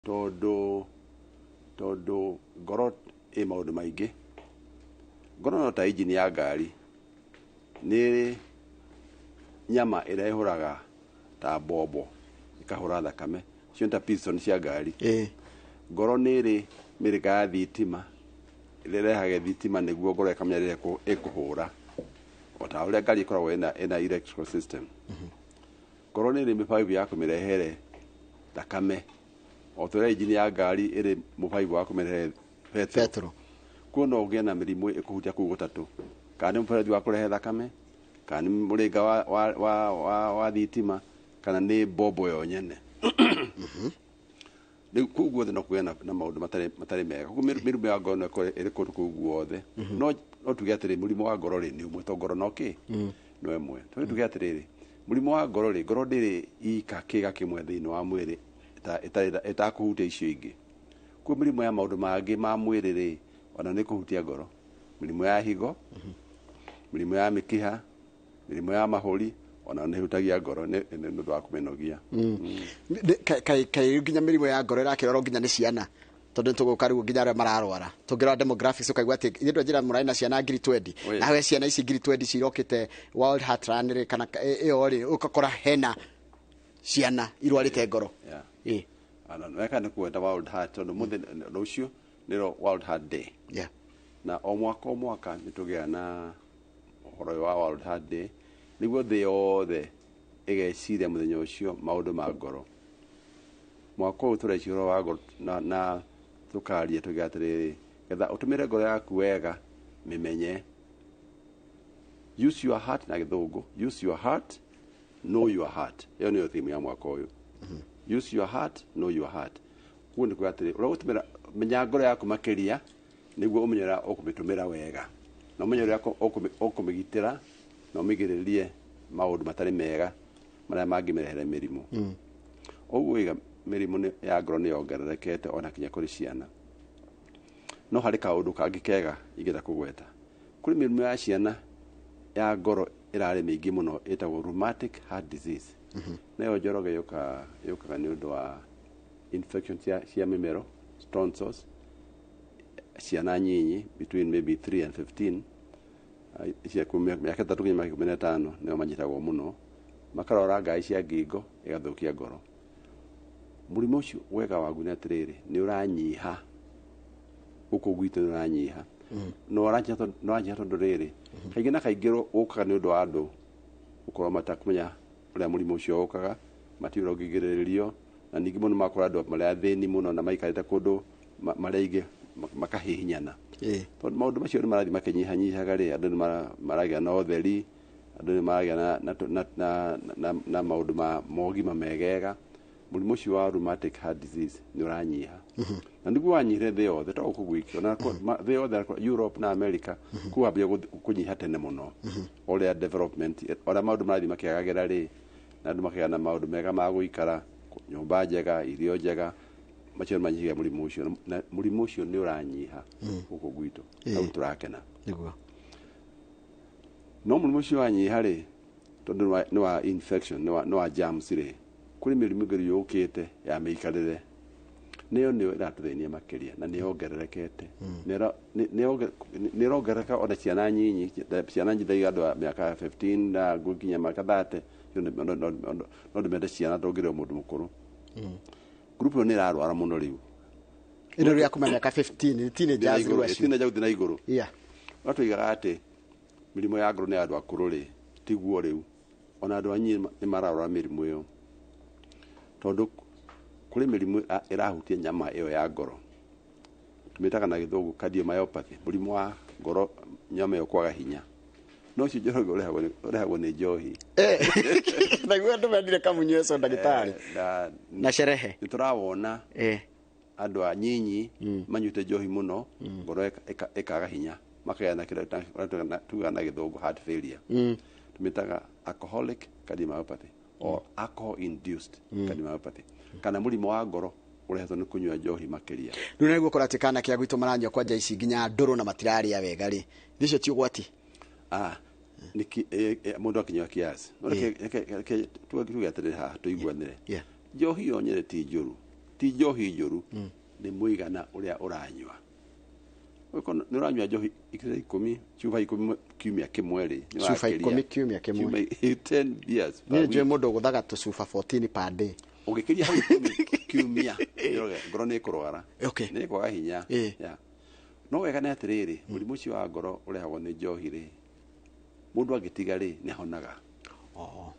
Tondũ ngoro ĩ maũndũ maingĩ. Ngoro no ta injini ya ngari, nĩ ĩrĩ nyama ĩrĩa ĩhũraga ta mbombo ĩkahũra thakame, icio nĩ ta piston cia ngari. Ngoro nĩ ĩrĩ mĩrĩka ya thitima ĩrĩa ĩrehaga thitima nĩguo ngoro ĩkamenya rĩrĩa ĩkũhũra, o ta ũrĩa ngari ĩkoragwo ĩna electrical system. Ngoro nĩ ĩrĩ mĩbaibũ ya kũmĩrehere thakame, o ta ũrĩa injini ya ngari ĩrĩ mũbaibũ wa kũmĩrehe petrol. Petro. Kuo no ũgĩe na mĩrimũ ĩkũhutia kũu gũtatũ, kana nĩ mũberethi wa kũrehe thakame, kana nĩ mũrĩnga wa thitima, kana nĩ mbombo yo nyene. Rĩu kũu guothe no kũgĩe na maũndũ matarĩ mega. Koguo mĩrimũ ya ngoro no ĩkorwo ĩrĩ kũndũ kũu guothe. No tuge atĩrĩ, mũrimũ wa ngoro rĩ, nĩ ũmwe, to ngoro no kĩ no ĩmwe. Tondũ tuge atĩrĩrĩ, mũrimũ wa ngoro rĩ, ngoro ndĩrĩ ika kĩga kĩmwe thĩinĩ wa mwĩrĩ ĩtakũhutia icio ingĩ. Koguo mĩrimũ ya maũndũ mangĩ ma mwĩrĩ rĩ, ona nĩ kũhutia ngoro. Mĩrimũ ya higo, mĩrimũ ya mĩkiha, mĩrimũ ya mahũri, ona nĩ ĩhutagia ngoro nĩ ũndũ wa kũmĩnogia. Kaĩ nginya mĩrimũ ya ngoro ĩrakĩrorwo nginya nĩ ciana? Tondũ nĩ tũgũka rĩu nginya arĩa mararwara, tũngĩrora demographics ũkaigua atĩ ithuĩ ndwanjĩra mũrarĩ na ciana 20,000. Nawe ciana ici 20,000 cirokĩte World Heart Run rĩ, kana ĩyo rĩ, ũgakora hena ciana irwarĩte ngoro. Ana weka nĩ kuenda World Heart, tondũ mũthenya rũciũ nĩro World Heart Day. Na o mwaka o mwaka nĩ tũgĩaga na ũhoro ũyũ wa World Heart Day nĩguo thĩ yothe ĩgeciria mũthenya ũcio maũndũ ma ngoro. Mwaka ũyũ tũreciria ũhoro wa ngoro na tũkaria tuge atĩrĩrĩ, getha ũtũmĩre ngoro yaku wega, mĩmenye. Use your heart na Gĩthũngũ, use your heart, know your heart. Ĩyo nĩyo theme ya mwaka ũyũ. Use your heart, know your heart. Kuo nĩ kuga atĩrĩ, ũrĩa ũgũtũmĩra, menya ngoro yaku makĩria nĩguo ũmenye ũrĩa ũkũmĩtũmĩra wega, na ũmenye ũrĩa ũkũmĩgitĩra na ũmĩgirĩrĩrie maũndũ matarĩ mega marĩa mangĩmĩrehere mĩrimũ. Ũguo iga mĩrimũ ya ngoro nĩ yongererekete ona kinya kũrĩ ciana. No harĩ kaũndũ kangĩ kega ingĩenda kũgweta. Kũrĩ mĩrimũ ya ciana ya ngoro ĩrarĩ mĩingĩ mũno ĩtagwo rheumatic heart disease. Nayo Njoroge yũkaga nĩ ũndũ wa infection cia mĩmero, tonsils, ciana nyinyi between maybe 3 and 15, cia kuma mĩaka 3 nginya mĩaka 15 nĩo manyitagwo mũno, makarwara ngai cia ngingo ĩgathũkia ngoro. Mũrimũ ũcio wega waguo nĩ atĩrĩrĩ, nĩ ũranyiha gũkũ gwitũ, nĩ ũranyiha. No ũranyiha tondũ, nĩ ũranyiha tondũ rĩrĩ, kaingĩ na kaingĩ ũkaga nĩ ũndũ wa andũ gũkorwo matakũmenya ũrĩa mũrimũ ũcio ũkaga, matiũĩ ũrĩa ũngĩgirĩrĩrio, na ningĩ mũno makora andũ marĩa athĩni mũno na maikarĩte kũndũ marĩa aingĩ makahihinyana. Tondũ maũndũ macio nĩ marathiĩ makĩnyihanyihaga rĩ, andũ nĩ maragĩa na ũtheri, andũ nĩ maragĩa na maũndũ ma mogima megega. Mũrimũ ũcio wa rheumatic heart disease nĩ ũranyiha. Na nĩguo wanyihire thĩ yothe, to gũkũ gwiki, ona thĩ yothe, Europe na America, kũu wambia kũnyiha tene mũno. Ũrĩa development, ũrĩa maũndũ marathiĩ makĩagagĩra rĩ, na andũ makagĩa na maũndũ mega ma gũikara, nyũmba njega, irio njega, macio nĩ manyihagia mũrimũ ũcio, na mũrimũ ũcio nĩ ũranyiha gũkũ gwitũ. Hau tũrakena. No mũrimũ ũcio wanyiha rĩ, tondũ nĩ wa infection, nĩ wa germs rĩ, kũrĩ mĩrimũ ĩngĩ yũkĩte ya mĩikarĩre, nĩyo nĩyo ĩratũthĩnia makĩria na nĩ yongererekete. Nĩ ĩrongerereka ona ciana nyinyi, ciana nyinyi ndaiga andũ a mĩaka 15 na nginya mĩaka 30, no ndĩmende ciana ndongerere mũndũ mũkũrũ. Group ĩyo nĩ ĩrarwara mũno rĩu. Ĩno rĩa kuma mĩaka 15, nĩ teenagers rĩu acio. Teenagers gũthiĩ na igũrũ. No tũigaga atĩ mĩrimũ ya ngoro nĩ ya andũ akũrũ rĩ, tiguo rĩu. Ona andũ anyinyi nĩ mararwara mĩrimũ ĩyo. Tondũ kũrĩ mĩrimũ ĩrahutia nyama ĩyo ya ngoro. Tũmĩtaga na Gĩthũngũ cardiomyopathy, mũrimũ wa ngoro nyama ĩyo kwaga hinya. No ũcio Njoroge ũrehagwo nĩ njohi. Naguo andũ mendire kamunyweco ndagĩtarĩ. Na sherehe. Nĩ tũrawona andũ anyinyi manyuĩte njohi mũno, ngoro ĩkaga hinya, makagĩa na kĩrĩa tugaga na Gĩthũngũ heart failure. Tũmĩtaga alcoholic cardiomyopathy or alcohol induced cardiomyopathy, kana mũrimũ wa ngoro ũrehetwo nĩ kũnyua njohi makĩria. Rĩu nĩguo ũkora atĩ kana kĩa gwitũ maranyua kwanja ici nginya ndũrũ na matirarĩa wega rĩ, icio ti ũgwati? Nĩkĩ, mũndũ akĩnyua kiasi. No reke tuge atĩrĩrĩ haha tũiguanĩre. Njohi yo nyene ti njũru. Ti njohi njũru, nĩ mũigana ũrĩa ũranyua. Ũngĩkorwo nĩ ũranyua njohi ikĩra 10, cuba 10 kiumia kĩmwe rĩ, nĩ Cuba ũrakĩria. 10 kiumia kĩmwe. Cuba 10 beers per Niĩ njũĩ week. mũndũ ũgũthaga tũcuba 14 per day. Ũngĩkĩria hau 10 kiumia, ngoro nĩ ĩkũrwara. Okay. Nĩ ĩkwaga hinya. Yeah. No wega nĩ atĩrĩrĩ, mũrimũ ũcio wa ngoro ũrehagwo nĩ njohi rĩ, mũndũ angĩtiga rĩ, nĩ ahonaga. Oh,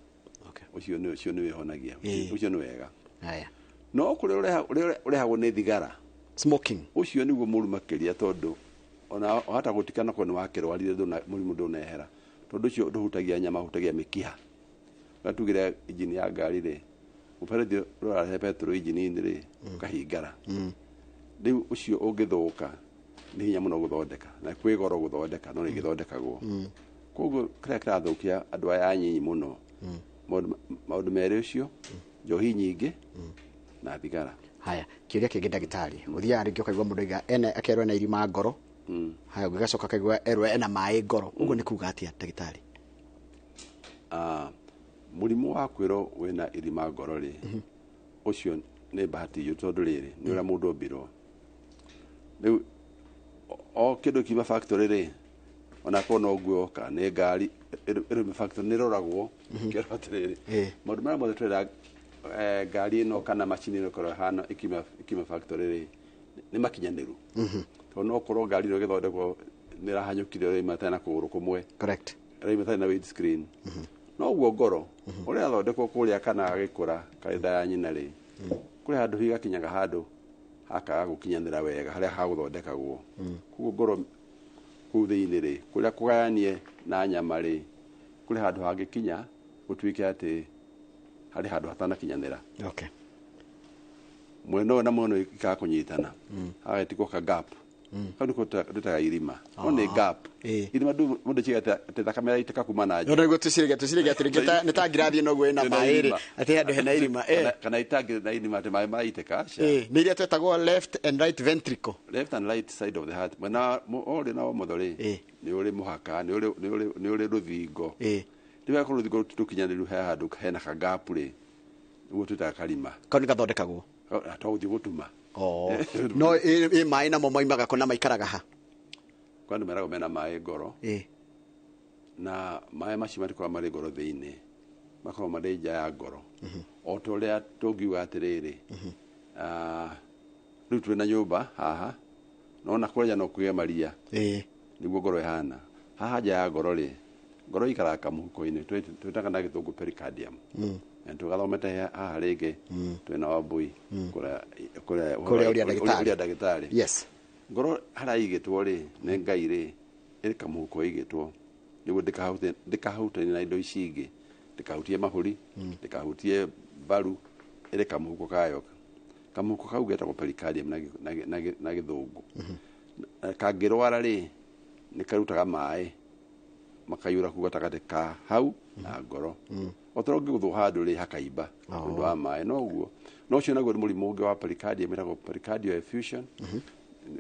okay. Ũcio nĩ ũcio nĩ wĩhonagia. Ũcio nĩ wega. Haya. No kũrĩ ũrehagwo nĩ thigara. Smoking. Ũcio nĩguo mũru makĩria tondũ ona wahota gũtikana korwo nĩ wakĩrwarire mũrimũ ndũnehera. Tondũ ũcio ndũhutagia nyama, ũhutagia mĩkiha. Na tugire injini ya ngari rĩ, mũberethi ũrĩa ũrarehe petrol injini-inĩ rĩ, ũkahingara. Rĩu ũcio ũngĩthũka nĩ hinya mũno gũthondeka, na kwĩ goro gũthondeka, no nĩ gĩthondekagwo. Koguo kĩrĩa kĩrathũkia andũ aya anyinyi mũno, maũndũ merĩ ũcio, njohi nyingĩ na thigara. Haya, kĩũria kĩngĩ ndagĩtarĩ, ũthiaga rĩngĩ ũkaigua mũndũ aiga ena akerwo ena irima ngoro. Haya, ũgĩgacoka akaigua erwo ena maĩ ngoro. Ũguo nĩ kuga atĩa ndagĩtarĩ? Mũrimũ wa kwĩrwo wĩna irima ngoro rĩ, ũcio nĩ bahati njũru tondũ rĩrĩ, nĩ ũrĩa mũndũ ombirwo. Rĩu o kĩndũ kiuma factory rĩ, ona korwo no nguo kana nĩ ngari ĩrĩ factory nĩ ĩroragwo, ĩkerwo atĩrĩrĩ, maũndũ marĩa mothe tũrera ngari ĩno kana macini ĩno ĩkorwo ĩhana ĩkiuma factory rĩ, nĩ makinyanĩru. Tondũ no korwo ngari ĩno ĩgĩthondekwo nĩ ĩrahanyũkire ĩrauma ĩtarĩ na kũgũrũ kũmwe. Correct. Ĩrauma ĩtarĩ na windscreen. No guo ngoro ũrĩa ĩrathondekwo kũrĩa kana gagĩkũra karĩ nda ya nyina rĩ, kũrĩ handũ higakinyaga handũ hakaga gũkinyanĩra wega harĩa hagũthondekagwo. Koguo ngoro kũu thĩinĩ rĩ, kũrĩa kũgayanie na nyama rĩ, kũrĩ handũ hangĩkinya gũtuĩke atĩ harĩ handũ hatanakinyanĩra. Okay. Mwena ũyũ na mwena ũyũ ikaga kũnyitana, hagatigwo ka gap. Kau nĩko twĩtaga irima. No nĩ gap. Irima mũndũ eciria atĩ thakame ĩraitĩka kuma na nja. No nĩguo tũciragia atĩ rĩngĩ nĩ ta ngirathi ĩno ũguo ĩna maĩ rĩ, atĩ handũ hena irima. Kana itangi na irima atĩ maĩ maraitĩka, aca. Nĩ iria twetagwo left and right ventricle. Left and right side of the heart. Mwena ũrĩ na ũmotho rĩ, nĩ ũrĩ mũhaka, nĩ ũrĩ rũthingo. Rĩu akorwo rũthingo rũkinyanĩru he handũ hena ka gap rĩ, nĩguo twĩtaga karima. Kau nĩ gathondekagwo. To gũthiĩ gũtuma. No ĩ maĩ namo maumaga kũ na maikaraga ha? Kwa andũ meragwo mena maĩ ngoro. Na maĩ macio matikoragwo marĩ ngoro thĩinĩ, makoragwo marĩ nja ya ngoro. O ta ũrĩa tũngiuga atĩrĩrĩ, rĩu twĩ na nyũmba haha, no na kũrĩa no kũgĩe maria. Nĩguo ngoro ĩhana. Haha nja ya ngoro rĩ, ngoro ikaraga kamũhuko-inĩ, twĩtaga na gĩthũngũ pericardium. Na tũgathomete haha rĩngĩ, twĩna Wambui, kũrĩa ũrĩa ndagĩtarĩ. Ũrĩa ndagĩtarĩ. Yes. Ngoro harĩa ĩigĩtwo rĩ, nĩ Ngai rĩ, ĩrĩ kamũhuko ĩigĩtwo, nĩguo ndĩkahutanie na indo ici ingĩ, ndĩkahutie mahũri, ndĩkahutie mbaru, ĩrĩ kamũhuko kayo. Kamũhuko kau getagwo pericardium na gĩthũngũ. Kangĩrwara rĩ, nĩ karutaga maĩ, makaiyũra kũu gatagatĩ ka hau na ngoro. O ta ũrĩa ũngĩgũthwo handũ rĩ, hakaimba nĩ ũndũ wa maĩ. No ũguo. No ũcio naguo nĩ mũrimũ ũngĩ wa pericardium, wĩtagwo pericardial effusion.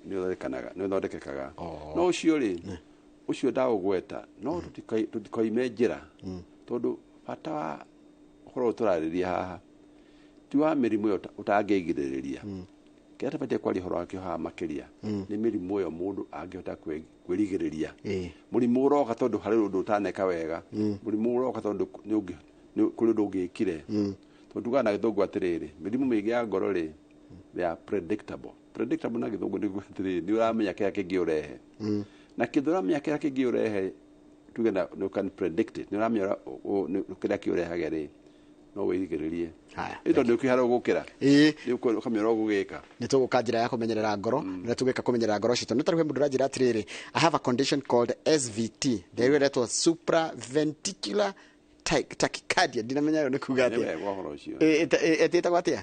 Nĩ ũthondekekaga. No ũcio rĩ, ũcio ndaũgweta, no tũtikoime njĩra, tondũ bata wa ũhoro ũyũ tũrarĩria haha ti wa mĩrimũ ĩyo ũtangĩgirĩrĩria. Kĩrĩa tũbatiĩ kwaria ũhoro wakĩo haha makĩria nĩ mĩrimũ ĩyo mũndũ angĩhota kwĩrigĩrĩria. Mũrimũ ũroka tondũ harĩ ũndũ ũtaneka wega, mũrimũ ũroka tondũ kũrĩ ũndũ ũngĩkire. Tondũ tugaga na gĩthũngũ atĩrĩrĩ, mĩrimũ mĩingĩ ya ngoro rĩ, they are predictable. Predictable na gĩthũngũ nĩ kuga atĩrĩrĩ, nĩ ũramenya kĩrĩa kĩngĩũrehe. Na kĩndũ ũramenya kĩrĩa kĩngĩũrehe, tuge na you can predict it. Nĩ ũramenya kĩrĩa kĩũrehage rĩ, no wĩrigĩrĩrie. Haya. Ĩ tondũ ũkĩhara ũgũkĩra. Nĩ ũkamenya ũrĩa ũgũgĩka. Nĩ tũgũka njĩra ya kũmenyerera ngoro, na tũgĩka kũmenyerera ngoro citũ. Nĩ tarĩu he mũndũ ũranjĩra atĩrĩrĩ, I have a condition called SVT. Ndĩrĩ ĩretwo supraventricular tachycardia. Ndinamenya ĩyo nĩ kuga Nĩ atĩa. wega ũhoro ũcio. Ĩtĩtagwo atĩa?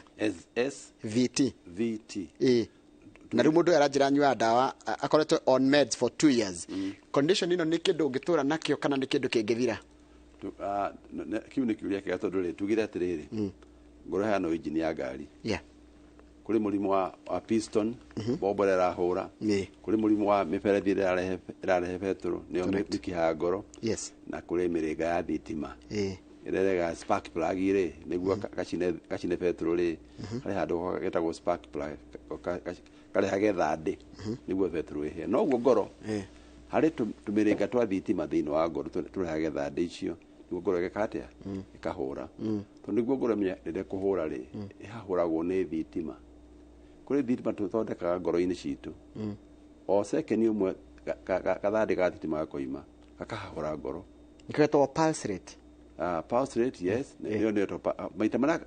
S V T. V T. Na rĩu mũndũ ũyũ aranjĩra anyuaga ndawa, akoretwo on meds for 2 years. Condition ĩno nĩ kĩndũ ũngĩtũra nakĩo kana nĩ kĩndũ kĩngĩthira? Kĩu nĩ kĩũria kĩega tondũ rĩ, tugire atĩrĩrĩ, ngoro ĩhana injini ya ngari. Kũrĩ mũrimũ wa piston, bombo ĩrĩa ĩrahũra. Kũrĩ mũrimũ wa mĩberethi ĩrĩa ĩrarehe betũrũ, nĩyo mĩkiha ya ngoro. Yes. Na kũrĩ mĩrĩnga ya thitima. Ĩrĩa spark plug rĩ, nĩguo gacine petrol rĩ, harĩ handũ getagwo spark plug karehage thandĩ nĩguo petrol ĩhĩe. Noguo ngoro harĩ tũmĩrĩnga twa thitima thĩinĩ wa ngoro tũrehage thandĩ icio nĩguo ngoro ĩgeka atĩa, ĩkahũra. Tondũ nĩguo ngoro ĩmenye rĩrĩa ĩkũhũra rĩ, ĩhahũragwo nĩ thitima. Kũrĩ thitima tũthondekaga ngoro-inĩ citũ. O second ũmwe gathandĩ ga thitima gakoima gakahahũra ngoro. Nĩkĩo getagwo pulse rate. Pulse rate, yes, nĩyo nĩyo maita marĩa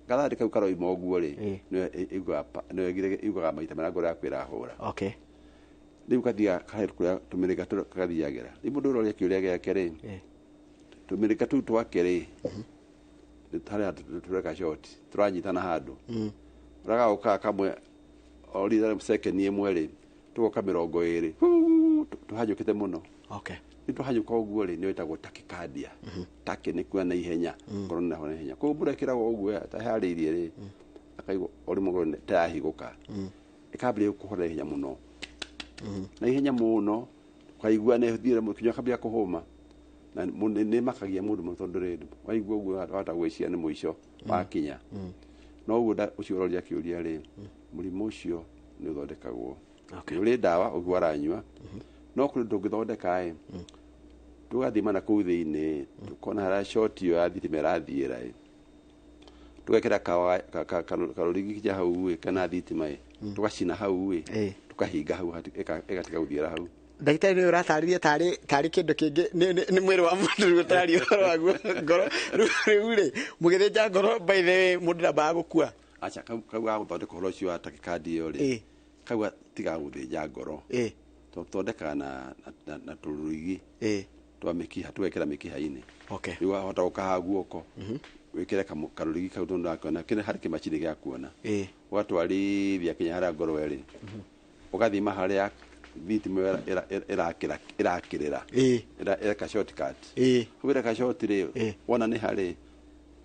gathandĩ kau karoima ũguo rĩ, nĩyo ĩiguaga maita marĩa ngoro yaku ĩrahũra. Okay. Rĩu gathiaga harĩ kũrĩa tũmĩrĩnga gathiagĩra. Rĩu mũndũ ũrĩa ũroria kĩũria gĩake rĩ, tũmĩrĩnga tũu twake rĩ, harĩ handũ tũreka short, tũranyitana handũ. Ũrĩa gagokaga kamwe o rita second ĩmwe rĩ, tũgoka 20, tũhanyũkĩte mũno. Okay. Rĩu twahanyũka ũguo rĩ, nĩyo ĩtagwo tachycardia. Tachy nĩ kuoya na ihenya, ngoro nĩ na ihenya. Koguo mũndũ ekĩragwo ũguo ataharĩirie rĩ, akaigua o rĩmwe ngoro ta yahingũka. Ĩkambĩrĩria kũhũra na ihenya mũno. Na ihenya mũno, ũkaigua nĩ ĩthiĩre kinya ũkambia kũhũma. Na nĩ makagia mũndũ mũno tondũ rĩ, waigua ũguo wahota gwĩciria nĩ mũico wakinya. No ũguo ũcio ũroria kĩũria rĩ, mũrimũ ũcio nĩ ũthondekagwo. Okay. Nĩ ũrĩ ndawa ũguo aranyua. No kũrĩ ndũngĩthondeka ĩ, tũgathima na kũu thĩinĩ, tũkona harĩa short ĩyo ya thitima ĩrathiĩra ĩ, tũgekĩra karũrigi kinya hau ĩ, kana thitima ĩ, tũgacina hau ĩ, tũkahinga hau, ĩgatiga gũthiĩra hau. Ndagĩtarĩ nĩ ũratarĩria tarĩ kĩndũ kĩngĩ nĩ mwĩrĩ wa mũndũ rĩu ũtararia ũhoro waguo ngoro. Rĩu rĩ, mũgĩthĩnja ngoro by the way mũndũ ndambaga gũkua. Acha, kau ga gũthondeka ũhoro ũcio wa tachycardia ĩyo rĩ, kau tiga gũthĩnja ngoro. Tũthondekaga na tũrũrigi twa mĩkiha, tũgekĩra mĩkiha-inĩ. Okay. Rĩu wahota gũkaha guoko, wĩkĩre karũrigi kau tondũ ndakona, kĩrĩa harĩ kĩmacini gĩa kuona. Ũgatwarithia kinya harĩa ngoro ĩrĩ. Ũgathima harĩa thitima ĩyo ĩrakĩrĩra. Ĩreka shortcut. Hau ĩreka short rĩ, wona nĩ harĩ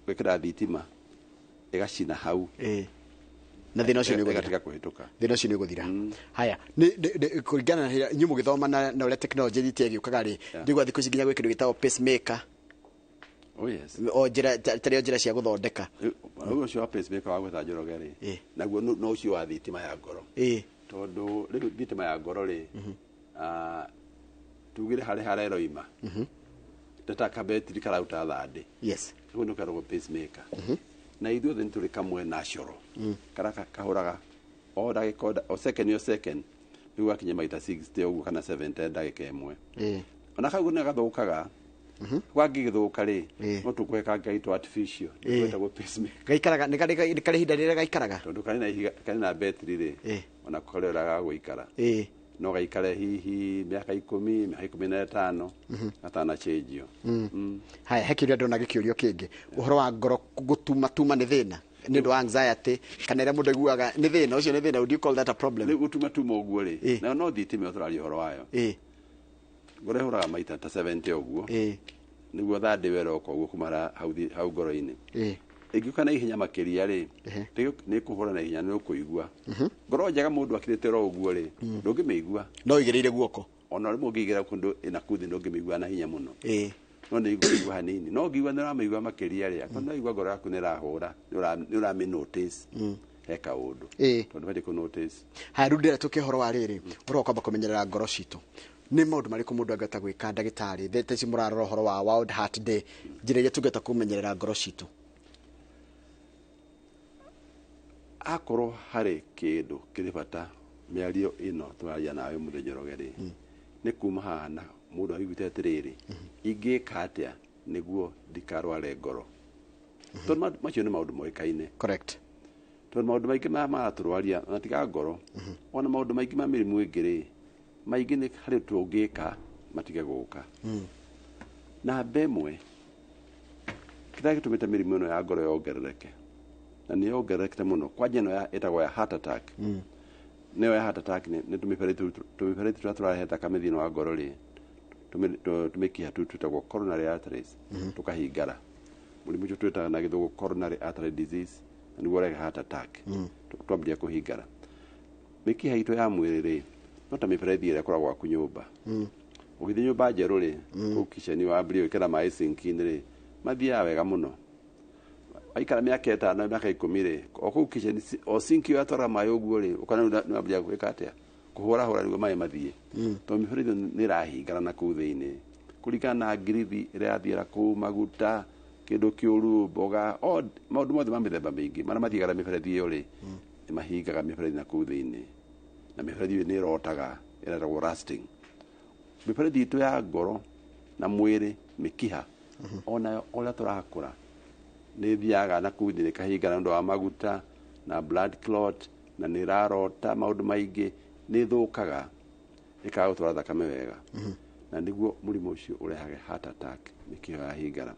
gwĩkĩra thitima ĩgacina hau. Na thĩna ũcio nĩ ũgũthira. Ĩgatiga kũhĩtũka. Thĩna ũcio nĩ ũgũthira. Haya, kũringana na inyuĩ mũgĩthoma na ũrĩa tekinoronjĩ ĩthiĩte ĩgĩũkaga rĩ, ndĩgwa thikũ ici nginya gwĩ kĩndũ gĩtagwo pacemaker. Oh yes. O njĩra tarĩ o njĩra cia gũthondeka. Rĩu ũcio wa pacemaker wa gwetha Njoroge rĩ, naguo no ũcio wa thitima ya ngoro. Tondũ rĩu thitima ya ngoro rĩ, tugire harĩa harĩa ĩroima. Ta kabetiri karauta thandĩ. Yes. Rĩu nĩ karagwo pacemaker. Na ithuothe nĩ tũrĩ kamwe natural. Karĩa kahũraga o ndagĩka o second o second nĩguo gakinye maita 60 ũguo kana 70 ndagĩka ĩmwe. Ona kau nĩ gathũkaga. Gwangĩgĩthũka rĩ, no tũkũhe kangĩ artificial, nĩko getagwo pacemaker. Gaikaraga, nĩ karĩ ihinda rĩrĩa gaikaraga? Tondũ karĩ na ihiga, karĩ na betri rĩ, ona karĩ ũrĩa gagũikara. No gaikare hihi mĩaka 10, mĩaka 15, gatanachenjio. Haya, he kĩũria ndona gĩkĩũrio kĩngĩ. Ũhoro wa ngoro gũtumatuma nĩ thĩna, nĩ ũndũ wa anxiety, kana ĩrĩa mũndũ aiguaga nĩ thĩna, ũcio nĩ thĩna, would you call that a problem? Rĩu gũtumatuma ũguo rĩ, nayo no thitima ĩyo tũraria ũhoro wayo. Ngoro ĩhũraga maita ta 70 ũguo. Nĩguo thandĩ ĩyo ĩroka ũguo kuma hau ngoro-inĩ. Ĩngĩũka na ihenya makĩria rĩ, nĩ ĩkũhũra na ihenya, nĩ ũkũigua. Ngoro njega mũndũ akirĩte oro ũguo rĩ, ndũngĩmĩigua. No ũigĩrĩire guoko. Ona rĩmwe ũngĩigĩra kũndũ ĩna kũu thĩ ndũngĩmĩigua na hinya mũno. No nĩ ĩigua hanini. No ũngĩigua nĩ ũramĩigua makĩria rĩ, akorwo nĩ ũraigua ngoro yaku nĩ ĩrahũra, nĩ ũramĩ notice. He kaũndũ. Tondũ ndũbatiĩ kũ notice. Haya, rĩu ndĩrenda tũke ũhoro wa rĩrĩ, ũhoro wa kwamba kũmenyerera ngoro citũ. Nĩ maũndũ marĩkũ mũndũ angĩhota gwĩka ndagĩtarĩ? Thaa ici mũrarora ũhoro wa World Heart Day, njĩra iria tũngĩhota kũmenyerera ngoro citũ. Akorwo harĩ kĩndũ kĩrĩ bata mĩario ĩno tũraria nawe mũthenya Njoroge rĩ, nĩ kuma haha na mũndũ aiguĩte atĩrĩrĩ, ingĩka atĩa nĩguo ndikarware ngoro? Tondũ macio nĩ maũndũ moĩkaine. Correct. Tondũ maũndũ maingĩ maya maratũrwaria, ona tiga ngoro, ona maũndũ maingĩ ma mĩrimũ ĩngĩ rĩ, maingĩ nĩ harĩ tũngĩka matige gũka. Namba ĩmwe, kĩrĩa gĩtũmĩte mĩrimũ ĩno ya ngoro yongerereke, na nĩ yongererekete mũno, kwanja ĩno ĩtagwo ya heart attack. Nĩyo ya heart attack nĩ tũmĩberethi tũrĩa tũrarehe thakame thĩinĩ wa ngoro rĩ, tũmĩkiha tũu twĩtagwo coronary arteries, tũkahingara. Mũrimũ ũcio twĩtaga na gĩthũngũ coronary artery disease, na nĩguo ũrehe heart attack. Twambĩrĩria kũhingara. Mĩkiha itũ ya mwĩrĩ rĩ, no ta mĩberethi ĩrĩa ĩkoragwo gwaku nyũmba. Ũgĩthiĩ nyũmba njerũ rĩ, kũu kitchen wambĩrĩria gwĩkĩra maĩ sink-inĩ rĩ, Mathiaga wega mũno. Waikara mĩaka 5, mĩaka 10 rĩ, o kũu kitchen o sink ĩyo yatwara maĩ ũguo rĩ, ũkona rĩu nĩ wambia gwĩka atĩa? Kũhũrahũra nĩguo maĩ mathiĩ. Tondũ mĩberethi nĩ ĩrahingana na kũu thĩinĩ. Kũringana na ngirithi ĩrĩa yathiĩra kũu, maguta, kĩndũ kĩũru, mboga, o maũndũ mothe ma mĩthemba mĩingĩ marĩa mathiaga na mĩberethi ĩyo rĩ, nĩ mahingaga mĩberethi na kũu thĩinĩ. Na mĩberethi ĩyo nĩ ĩrotaga, ĩretagwo rusting. Mĩberethi itũ ya ngoro na mwĩrĩ, mĩkiha, onayo ũrĩa tũrakũra nĩ ĩthiaga na kũu thĩinĩ ĩkahingana nĩ ũndũ wa maguta na blood clot, na nĩ ĩrarota maũndũ maingĩ, nĩ ĩthũkaga ĩkaga gũtwara thakame wega. Na nĩguo mũrimũ ũcio ũrehage heart attack, mĩkiha yahingana.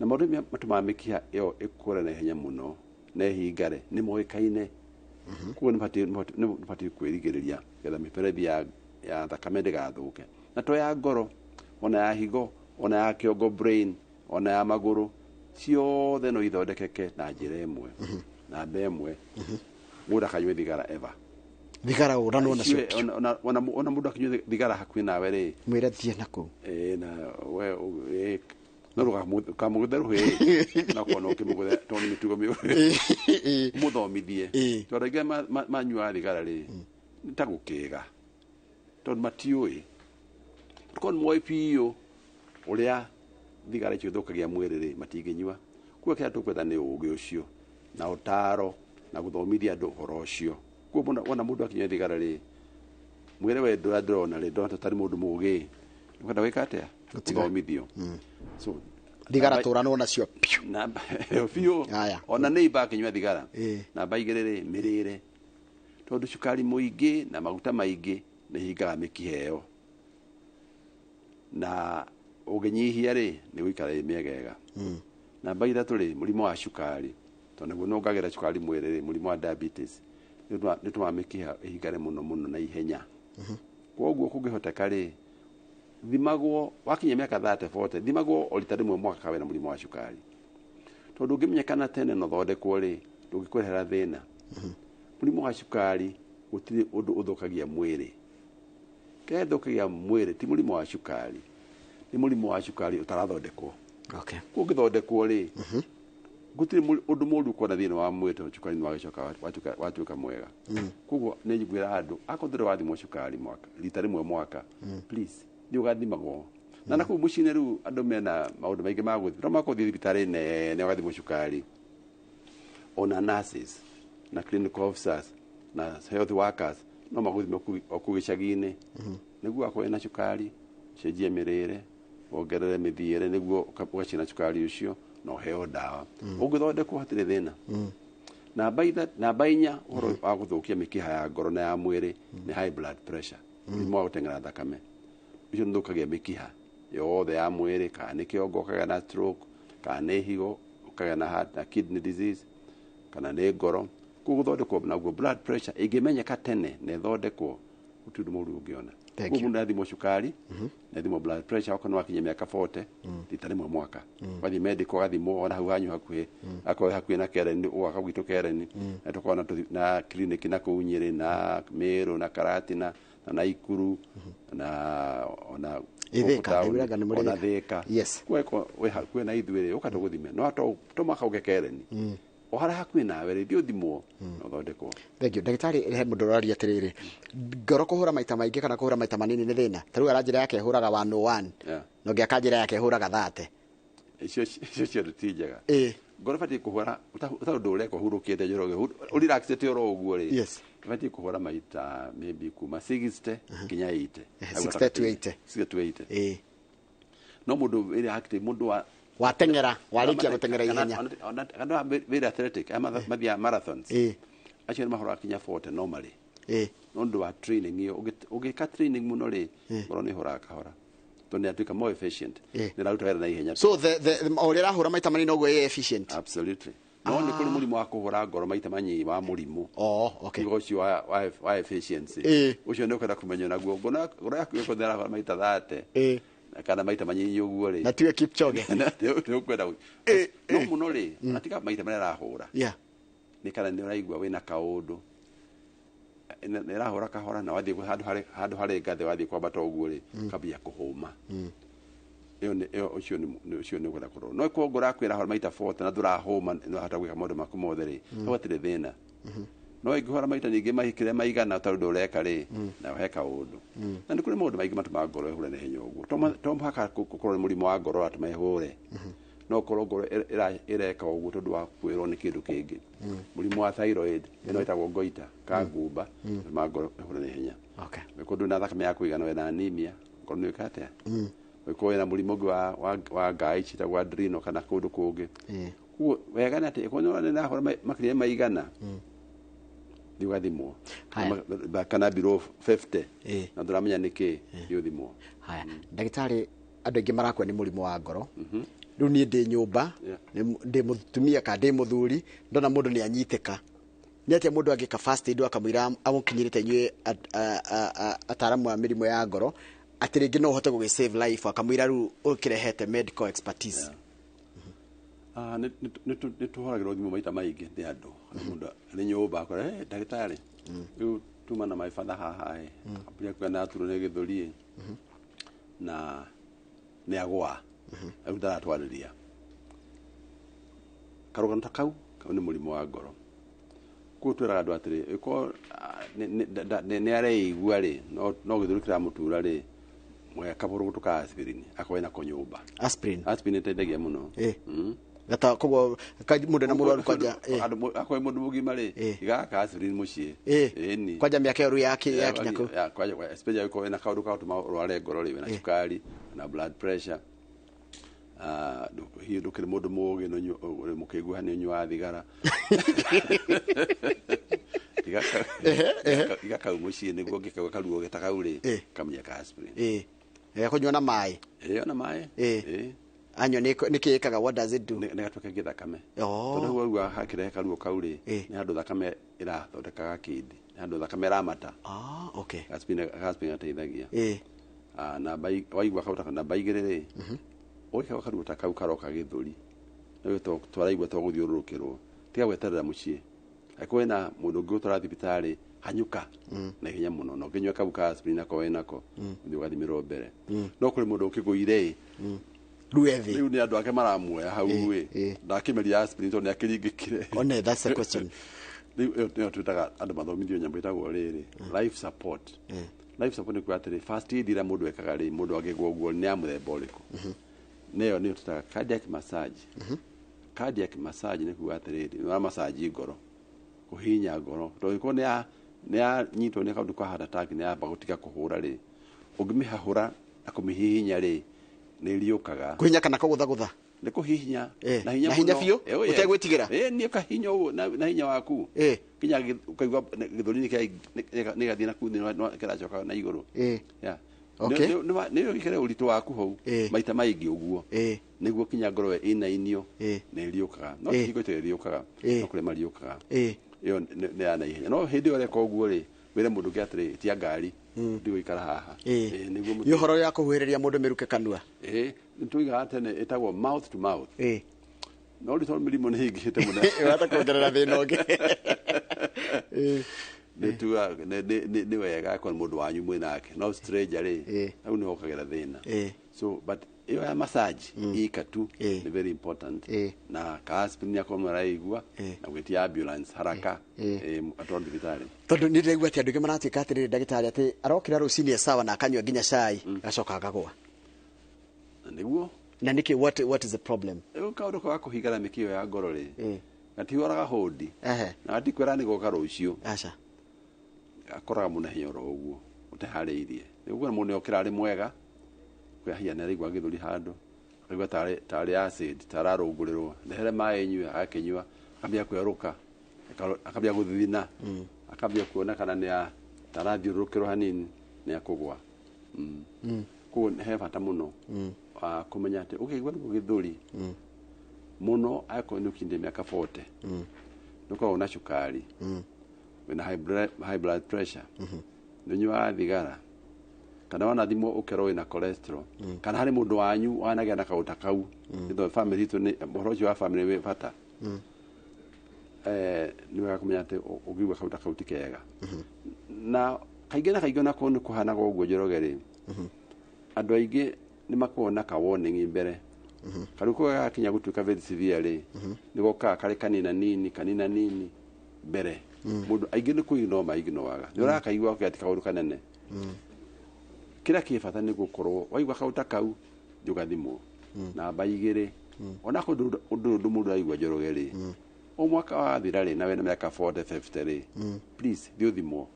Na maũndũ matũmaga mĩkiha ĩyo ĩkũre na ihenya mũno na ĩhingare nĩ moĩkaine. Koguo nĩ batiĩ kwĩrigĩrĩria getha mĩberethi ya thakame ndĩgathũke. Na to ya ngoro, ona ya higo, ona ya kĩongo brain, ona ya magũrũ, ciothe no ithondekeke na njĩra ĩmwe. Namba ĩmwe, mũndũ akanyua thigara ever. Thigara ũranwo nacio. Ona mũndũ akinyua thigara hakuhĩ nawe rĩ, mwĩre thiĩ na kũu. Na we no rũkamũgũthe rũhĩ, na kuona ũkĩmũgũthe tondũ nĩ mĩtugo mĩũru. Mũthomithie. Tondũ aingĩ manyuaga thigara rĩ, nĩ ta gũkĩga. Tondũ matiũĩ. Korwo nĩ moĩ biũ ũrĩa thigara icio ithũkagia mwĩrĩ rĩ, matingĩnyua. Koguo kĩrĩa tũkwetha nĩ ũgĩ ũcio na ũtaro na gũthomithia andũ ũhoro ũcio. Koguo wona mũndũ akinyua thigara rĩ, mwĩre we ndũrĩa ndĩrona rĩ, ndĩrona ta tarĩ mũndũ mũgĩ. Ũkwenda gwĩka atĩa? Gũthomithio. So thigara tũranwo nacio piũ. Namba biũ. Ona neighbor akinyua thigara. Namba 2 rĩ, mĩrĩre. Tondũ cukari mũingĩ na maguta maingĩ nĩ hingaga mĩkiha ĩyo. Na ũngĩnyihia rĩ, nĩ gũikara ĩ mĩegega. Namba 3 rĩ, mũrimũ wa cukari. Tondũ nĩguo nĩwongagĩrĩra cukari mwĩrĩ rĩ, mũrimũ wa diabetes nĩ ũtũmaga mĩkiha ĩhingane mũno mũno na ihenya. Koguo kũngĩhoteka rĩ, thimagwo wakinya mĩaka 30, 40, thimagwo o rita rĩmwe mwaka wĩna mũrimũ wa cukari. Tondũ ũngĩmenyekana tene na ũthondekwo rĩ, ndũngĩkũrehera thĩna. Mũrimũ wa cukari gũtirĩ ũndũ ũthũkagia mwĩrĩ. Kĩrĩa gĩthũkagia mwĩrĩ ti mũrimũ wa cukari, nĩ mũrimũ wa cukari ũtarathondekwo. Kũngĩthondekwo rĩ, gũtirĩ ũndũ mũũru ũkuona thĩinĩ wa mwĩrĩ tondũ cukari nĩ wagĩcoka watuĩka mwega. Koguo nĩ njugĩra andũ, akorwo ndũrĩ wathimwo cukari mwaka, rita rĩmwe mwaka, please, thiĩ ũgathimagwo. Na nakũu mũciĩ-inĩ rĩu andũ mena maũndũ maingĩ ma gũthiĩ, no mũhaka ũthiĩ thibitarĩ nene ũgathimwo cukari. Ona nurses na clinical officers na health workers no magũthime o kũu gĩcagi-inĩ. Nĩguo akorwo ena cukari, cenjie mĩrĩre, wongerere mĩthiĩre nĩguo ũgacina cukari ũcio na ũheo ndawa. Ũngĩthondekwo hatirĩ thĩna. Namba 4, ũhoro wa gũthũkia mĩkiha ya ngoro na ya mwĩrĩ nĩ high blood pressure. Mũrimũ wa gũteng'era thakame. Ũcio nĩũthũkagia mĩkiha yothe ya mwĩrĩ, kana nĩ kĩongo ũkagĩa na stroke, kana nĩ higo ũkagĩa na heart na kidney disease, kana nĩ ngoro. Koguo gũthondekwo naguo blood pressure ĩngĩmenyeka tene na ĩthondekwo, gũtirĩ ũndũ mũũru ũngĩona. Koguo mũndũ athimwo cukari, na athimwo blood pressure, okorwo nĩ wakinyia mĩaka 40, rita rĩmwe mwaka. Wathiĩ medical ũgathimwo ona hau hanyu hakuhĩ, akorwo hakuhĩ na Karen, ũgaka gwitũ Karen, na tũkorwo na clinic na kũu Nyĩrĩ, na Meru, na Karatina, na Naikuru, na ona ona Thika. Koguo wĩ hakuhĩ na ithuĩ rĩ, ũka tũgũthime. No to mũhaka ũke Karen. O harĩa hakuhĩ nawe rĩ, thiĩ ũthimwo na ũthondekwo. Thank you. Ndagĩtarĩ, he mũndũ ũraria atĩrĩrĩ, ngoro kũhũra maita maingĩ kana kũhũra maita manini nĩ thĩna? Ta rĩu aranjĩra yake ĩhũraga 101, na ũngĩ akanjĩra yake ĩhũraga 30. Icio ciothe ti njega. Ngoro ĩbatiĩ kũhũra, ũtarĩ ũndũ ũreka ũhurũkĩte njoroge, ũrelaxĩte oro ũguo rĩ, ĩbatiĩ kũhũra maita maybe kuma 60 nginya 80. 60 to 80. 60 to 80. No mũndũ wĩra active, mũndũ wa wateng'era, warĩkia gũteng'era ihenya. Andũ a wĩra athletic, aya mathiaga marathons. Acio nĩ mahũraga kinya 40 normally. No ũndũ wa training ĩyo, ũngĩka training mũno rĩ, ngoro nĩ ĩhũraga kahora. Tondũ nĩ atuĩka more efficient. Nĩ ĩraruta wĩra na ihenya. So the o ũrĩa ĩrahũra maita manini noguo ĩ efficient. Absolutely. No nĩ kũrĩ mũrimũ wa kũhũra ngoro maita manini wa mũrimũ. Oh, okay. Ũguo ũcio wa efficiency. Ũcio nĩ ũkwenda kũmenywo naguo. Ngoro yaku ĩkũhũra ĩrahũra maita 30. Kana maita manyinyi ũguo rĩ. Na tiwe Kipchoge. Nĩ ũkwenda no mũno rĩ, na tiga maita marĩa arahũra. Nĩ kana nĩ ũraigua wĩna kaũndũ. Nĩ ĩrahũra kahora na wathiĩ handũ harĩ ngathĩ wathiĩ kwambata ũguo rĩ, kambia kũhũma. Ĩyo nĩ ĩyo ũcio nĩ ũcio nĩ ũkwenda kũrorwo. No korwo ngoro yaku ĩrahũra maita 40 na ndũrahũma, nĩ ũrahota gwĩka maũndũ maku mothe rĩ, hau hatirĩ thĩna. No ĩngĩhũra maita nyingĩ mahikĩre maigana ta ũndũ ũreka rĩ, nayo he kaũndũ. Na nĩ kũrĩ maũndũ maingĩ matũmaga ngoro ĩhũre na ihenya ũguo. To mũhaka gũkorwo nĩ mũrimũ wa ngoro ũratũma ĩhũre. No ũkorwo ngoro ĩreka ũguo tondũ wa kwĩrwo nĩ kĩndũ kĩngĩ. Mũrimũ wa thyroid, ĩno ĩtagwo goiter, ka ngumba, ĩtũmaga ngoro ĩhũre na ihenya. Ũngĩkorwo ndũrĩ na thakame ya kũigana, wĩna anemia, ngoro nĩ ĩka atĩa? Ũngĩkorwo wĩna mũrimũ ũngĩ wa ngai ciĩtagwo adrenal kana kũndũ kũngĩ. Koguo wega nĩ atĩ ĩkorwo nĩ ĩrahũra makĩria maigana, thiĩ ũgathimwo. Kana below 50, na ndũramenya nĩ kĩ, thiĩ ũthimwo. Haya, ndagĩtarĩ, andũ aingĩ marakua nĩ mũrimũ wa ngoro. Rĩu niĩ ndĩ nyũmba, ndĩ mũtumia kana ndĩ mũthuri, ndona mũndũ nĩ anyitĩka. Nĩ atĩa mũndũ angĩka first aid akamũira amũkinyĩrĩte inyuĩ ataaramu a mĩrimũ ya ngoro, atĩ rĩngĩ no ũhote gũgĩ save life, akamũira rĩu ũkĩrehete medical expertise? Nĩ tũhũragĩrwo thimũ maita maingĩ nĩ andũ. Mũndũ arĩ nyũmba akora, "Hey, ndagĩtarĩ, rĩu tuma na my father haha ĩ, ambia kuga nĩ aturwo nĩ gĩthũri ĩ, na nĩ agũa, rĩu ndaratwarĩria." Karũgano ta kau, kau nĩ mũrimũ wa ngoro. Koguo twĩraga andũ atĩrĩ, ĩkorwo nĩ areigua rĩ, no gĩthũri kĩramũtura rĩ, mweka kabũrũgũtũ ka aspirin, akorwo ena ko nyũmba. Aspirin? Aspirin ĩteithagia mũno. Gata koguo mũndũ na mũrwaru kwanja, Akorwo mũndũ mũgima rĩ, igaga ka aspirin mũciĩ. Ĩni. Kwanja mĩaka ĩyo rĩu yakinya kũu. Ya, kwanja, especially angĩkorwo wĩna kaũndũ ka gũtũma ũrware ngoro rĩ, wĩna cukari, na blood pressure. Hihi ndũkĩrĩ mũndũ mũũgĩ, ũrĩ mũkĩngu nĩ ũnyuaga thigara. Iga kau mũciĩ nĩguo ũngĩkaigua karuo geta kau rĩ, kamenya ka aspirin. Kũnyua na maĩ. Ona maĩ. Anyua nĩ kĩ ĩkaga, what does it do? Nĩ gatuĩka gĩthakame. Tondũ hau waigua hakĩrehe karuo kau rĩ, nĩ handũ thakame ĩrathondekaga kĩndĩ, nĩ handũ thakame ĩramata. Aspirin gateithagia. Namba waigua kau ta namba igĩrĩ rĩ, ũgĩkaigua karuo ta kau karoka gĩthũri, nĩ twaraigua to gũthiũrũrũkĩrwo, tiga gweterera mũciĩ. Angĩkorwo wĩna mũndũ ũngĩ ũtwara thibitarĩ, hanyũka na ihenya mũno, na ũkĩnyua kau ka aspirin nako wĩnako, ũthiĩ ũgathimĩrwo mbere. No kũrĩ mũndũ ũkĩgũire ĩ, Rĩu ethĩ. Rĩu nĩ andũ ake maramuoya hau ĩ, ndakĩmeria aspirin tondũ nĩ akĩringĩkire. One, that's the question. Rĩu ĩyo nĩyo twĩtaga andũ mathomithio nyamũ ĩtagwo rĩrĩ, life support. Life support nĩ kuga atĩrĩ, first aid ĩrĩa mũndũ ekaga rĩ, mũndũ angĩgwa ũguo nĩ ya mũthemba ũrĩkũ? Nĩyo nĩyo twĩtaga cardiac massage. Cardiac massage nĩ kuga atĩrĩrĩ, nĩ wa massage ngoro, kũhihinya ngoro, tondũ ĩkorwo nĩ yanyitwo nĩ kaũndũ ka heart attack, nĩ yamba gũtiga kũhũra rĩ, ũngĩmĩhahũra na kũmĩhihinya rĩ, nĩ ĩriũkaga. Kũhihinya kana kũgũthagũtha? Nĩ kũhihinya. Na hinya Na hinya mũno. biũ? Oh, yes. Ũtegwĩtigĩra? Nĩ ũkahihinya ũguo na hinya waku. Nginya ũkaigua gĩthũri nĩ gĩathiĩ na kũu thĩinĩ, kĩracoka na igũrũ. Yeah. Nĩ wĩkĩre ũritũ waku hau, maita maingĩ ũguo. Nĩguo kinya ngoro ĩinainio, nĩ ĩriũkaga. No ti hingo ĩtarĩ ĩriũkaga, no kũrĩ mariũkaga. Ĩyo nĩ ya naihenya. No hĩndĩ ĩyo ũreka ũguo rĩ, wĩre mũndũ ũngĩ atĩrĩ, tia ngari, ndigũikara haha. Nĩguo Nĩ ũhoro ya kũhuhĩrĩria mũndũ mĩrukĩ kanua? Nĩ tuigaga tene ĩtagwo mouth to mouth. No rĩu tondũ mĩrimũ nĩ ĩingĩhĩte mũno. Ĩrahota kuongerera thĩna ũngĩ. Nĩ tugaga, nĩ wega akorwo nĩ mũndũ wanyu mwĩ nake. No stranger rĩ, hau nĩho ũkagĩra thĩna. So, but ĩyo ya massage, ika tu, nĩ very important. Na ka aspirin akorwo mũraigua, na gwĩtia ambulance haraka, atwarwo thibitarĩ. Tondũ nĩ ndĩraigua atĩ andũ aingĩ maratuĩka atĩrĩrĩ ndagĩtarĩ, atĩ arokĩra rũcinĩ e sawa na akanyua nginya cai, agacoka akagũa. Na nĩguo? Na nĩkĩ, what is the problem? Rĩu kaũndũ ka kũhingana mĩkiha ya ngoro rĩ, gatihoraga hũndi. Na gatikwĩra nĩ goka rũciũ. Akoraga mũndũ na hinya oro ũguo, ũteharĩirie. Nĩguo mũndũ nĩokĩra arĩ mwega, kwĩhia nĩ araigua gĩthũri handũ, akaigua tarĩ acid, tararũngũrĩrwo. Ndehere maĩ nyue, agakĩnyua, akambia kwerũka, akambia gũthithina, akambia kuona kana nĩ tarathiũrũrũkĩrwo hanini, nĩ akũgwa. Koguo he bata mũno, kũmenya atĩ ũkĩigua nĩguo gĩthũri, mũno angĩkorwo nĩ ũkinyĩtie mĩaka 40, nĩ ũkoragwo na cukari, wĩna high blood pressure, nĩ ũnyuaga thigara, kana wanathimwo ũkerwo wĩna cholesterol, kana harĩ mũndũ wanyu wanagĩa na kaũndũ ta kau, nĩ tondũ family itũ nĩ, ũhoro ũcio wa family wĩ bata. Nĩ wega kũmenya atĩ ũngĩigua kaũndũ ta kau ti kega. Na kaingĩ na kaingĩ onakorwo nĩ kũhanaga ũguo Njoroge rĩ, andũ aingĩ Nĩ makoragwo na ka warning mbere. Karĩ ko gakinya gũtuĩka very severe rĩ, nĩ gokaga karĩ kanina nini kanina nini mbere. Mũndũ aingĩ nĩ kũignore maignoraga. Nĩ ũrakaigua ũkĩa ti kaũndũ kanene. Kĩrĩa kĩ bata nĩ gũkorwo waigua kaũndũ ta kau thiĩ ũgathimwo. Namba igĩrĩ, onakorwo ũndũ ũndũ mũndũ araigua Njoroge rĩ, o mwaka wathira rĩ, na wĩna mĩaka 40 50 rĩ, please thiĩ ũthimwo.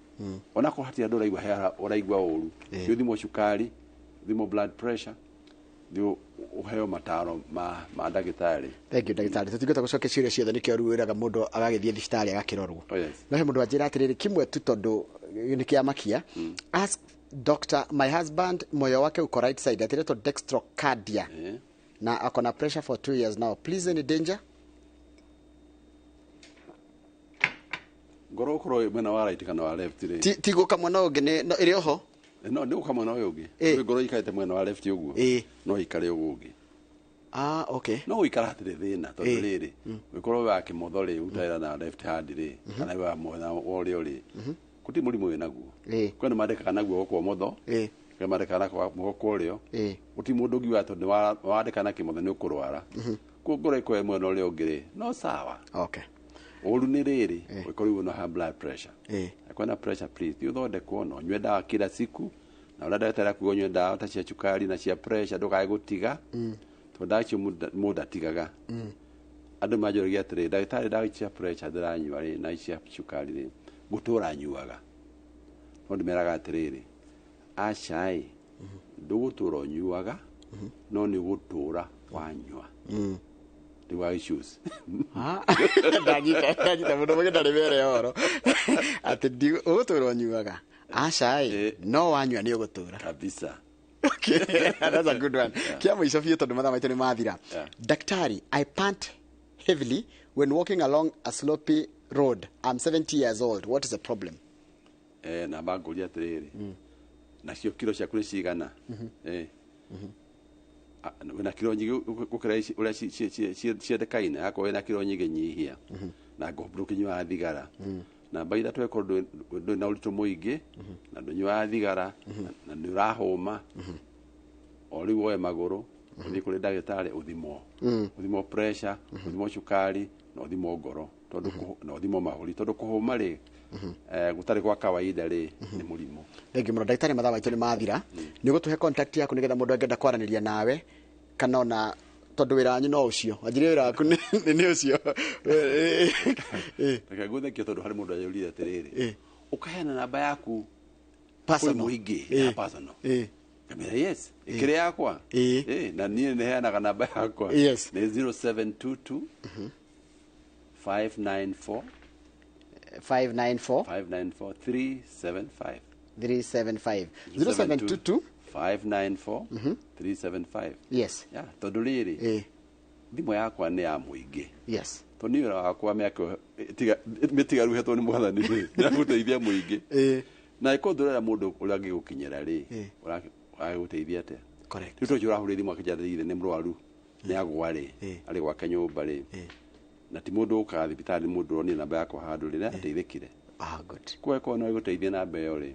Onakorwo hatirĩ andũ ũraigua ũraigua ũru, thiĩ ũthimwo cukari, ũthimwo blood pressure, thiĩ ũheo mataro ma ndagĩtarĩ. Thank you ndagĩtarĩ. Tũtingĩhota gũcokia ciũria ciothe, nĩkĩo rĩu wĩraga mũndũ agagĩthiĩ thibitarĩ agakĩrorwo. Oh, yes. No he mũndũ anjĩra atĩrĩrĩ, kimwe tu tondũ nĩ kĩamakia. Ask doctor, my husband moyo wake uko right side, atiretwo dextrocardia na ako na pressure for 2 years now, please, any danger? Ngoro ũkorwo wĩ mwena wa right kana wa left rĩ, Ti gũka mwena ũngĩ nĩ no ĩrĩ oho. No nĩ gũka mwena ũyũ ũngĩ. Ngoro ikarĩte mwena wa left ũguo, no ikare ũguo ũngĩ. Ah, okay. No gũikara hatirĩ thĩna, tondũ rĩrĩ, ũngĩkorwo wĩ wa kĩmotho rĩ, ũtarĩra na left hand rĩ, kana wĩ wa mwena wa ũrĩo rĩ, gũtirĩ mũrimũ wĩ naguo. Kwĩ andũ mandĩkaga na guoko kwa ũmotho, kwĩ mandĩkaga na guoko kwa ũrĩo. Gũtirĩ mũndũ ũngiuga tondũ wandĩka na kĩmotho nĩ ũkũrwara. Koguo ngoro ĩkorwo ĩ mwena ũrĩa ũngĩ rĩ, no sawa. Ũru nĩ rĩrĩ, ũngĩkorwo wĩna high blood pressure. Angĩkorwo na pressure, please thiĩ ũthondekwo na ũnyue ndawa kila siku, na ũrĩa ndagĩtarĩ akuga ũnyue ndawa ta cia cukari na cia pressure, ndũkae gũtiga, tondũ ndawa icio mũndũ atigaga. Andũ manjũragia atĩrĩ, ndagĩtarĩ, ndawa ici cia pressure ndĩranyua rĩ, na ici cia cukari rĩ, ngũtũra nyuaga? No ndĩmeraga atĩrĩrĩ, aca ĩ, ndũgũtũra ũnyuaga, no nĩ ũgũtũra wanyua. Rĩu I choose. Ah, ndanyita mũndũ mũgĩ ndarĩ mere ũhoro atĩ ũgũtũra ũnyuaga, aca ĩ, no wanyua nĩ ũgũtũra. Kabisa. Okay, that's a good one. Kia mũico biũ tondũ mathaa maitũ nĩ mathira. Daktari, I pant heavily when walking along a slopy road. I'm 70 years old. What is the problem? Namba ngũria atĩrĩrĩ, nacio kiro ciaku nĩ cigana? Wĩna kiro nyingĩ gũkĩra ũrĩa ciendekaine? Akorwo wĩna kiro nyingĩ, nyihia na ndũkĩnyuaga thigara. Namba ithatũ, ĩkorwo ndũrĩ na ũritũ mũingĩ na ndũnyuaga thigara na nĩ ũrahũma, o rĩu woe magũrũ ũthiĩ kũrĩ ndagĩtarĩ, ũthimwo pressure, ũthimwo cukari na ũthimwo ngoro, tondũ na ũthimwo mahũri, tondũ kũhũma rĩ, gũtarĩ kwa kawaida rĩ, nĩ mũrimũ. Thank you mũno ndagĩtarĩ, mathaa maitũ nĩ mathira. Nĩ ũgũtũhe contact yaku nĩgetha mũndũ angĩenda kwaranĩria nawe, kana ona tondũ wĩra wanyu no ũcio wanjirie, wĩra waku nĩ ũcio. Reke ngũthekio tondũ harĩ mũndũ anjũrire atĩrĩrĩ, ũkaheana namba yaku kũrĩ Personal. mũingĩ ya personal? Ngamĩra yes, ĩkĩrĩ yakwa. Na niĩ nĩheanaga namba yakwa. Nĩ 0722 594 594 594 375. 375. 0722 594 375. Yeah, tondũ rĩrĩ, thimũ yakwa nĩ ya mũingĩ, tondũ niĩ wĩra wakwa mĩaka mĩtigaru hetwo nĩ mwathani rĩ, ya gũteithia mũingĩ. Na ĩkorwo ndũrera mũndũ ũrĩa angĩgũkinyĩra rĩ, ũragĩgũteithia atĩa? Correct. Rĩu tondũ ũrahũrĩra thimũ akĩnjarĩrĩire nĩ mũrwaru, nĩ agwa rĩ, arĩ gwake nyũmba rĩ, na ti mũndũ ũkaga thibitarĩ, nĩ mũndũ ũronire namba yakwa handũ rĩ, na ateithĩkire. Ah, good. Kwa ĩkorwo no ĩgũteithia namba ĩyo rĩ,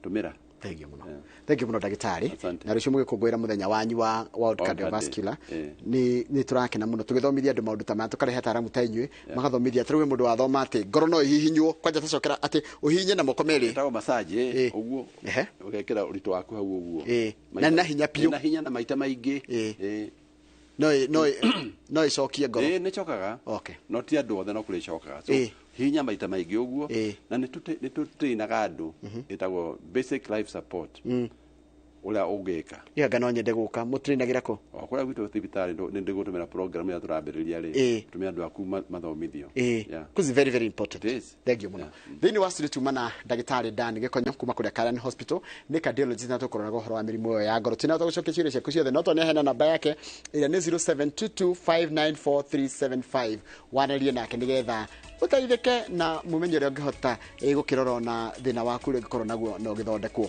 tũmĩra. Thank you mũno. Thank you mũno ndagĩtarĩ. Asante. Na rũciũ mũgĩkũngũĩra mũthenya wanyu wa World World Cardiovascular. Heart Day. Nĩ tũrakena mũno tũgĩthomithia andũ maũndũ ta maya, tũkarehe ataaramu ta inyuĩ magathomithia. Ta rĩu wĩ mũndũ wathoma atĩ ngoro no ĩhihinywo, kwanja tacokera atĩ ũhihinye na moko merĩ. Ĩtagwo massage, ũguo. Ũgekĩra ũritũ waku hau ũguo. Na na hinya biũ. Na hinya na maita maingĩ. No ĩcokie ngoro. Nĩ cokaga. No ti andũ othe, no kũrĩ cokaga. So hinya maita maingĩ ũguo. Na nĩ tũtrainaga andũ, ĩtagwo basic life support, ũrĩa ũngĩka. Anga no nyende gũka, mũtrainagĩra kũ? O kũrĩa gwitũ thibitarĩ, nĩ ndĩgũtũmĩra program ĩrĩa tũrambĩrĩria rĩ, tũmĩre andũ aku mathomithio. Because it's very very important. It is. Thank you mũno. Thĩinĩ wa studio tuma na ndagĩtarĩ Dan Gĩkonyo kuma kũrĩa Karen Hospital, nĩ cardiologist, na tũkũroraga ũhoro wa mĩrimũ ĩyo ya ngoro. Tinahota gũcokia ciũria ciaku ciothe, no tondũ nĩaheana namba yake ĩrĩa nĩ 0722594375, wanĩrie nake nĩgetha ũteithĩke na mũmenye ũrĩa ũngĩhota gũkĩrora ona thĩna waku ũrĩa ũngĩkorwo naguo na ũgĩthondekwo.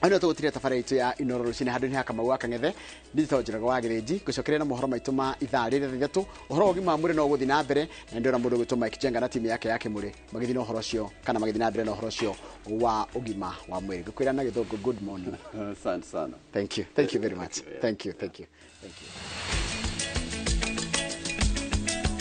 Ano tũgũtiria tabarĩra itũ ya Inoro rũcinĩ handũ-inĩ ha Kamau wa Kang'ethe. Nditũ Njoroge wa Gĩthĩnji ngũcokeria na mohoro maitũ ma ithaa rĩrĩa 3. Ũhoro wa ũgima wa mwĩrĩ no ũgũthiĩ na mbere, na nĩndĩrona mũndũ ũgwĩtwo Mike Jenga na timu yake ya Kĩmũrĩ magĩthiĩ na ũhoro ũcio, kana magĩthiĩ na mbere na ũhoro ũcio wa ũgima wa mwĩrĩ. Ngũkwĩra na Gĩthũngũ, good morning. Asante sana. Thank you, thank you very much. Thank you, thank you, thank you.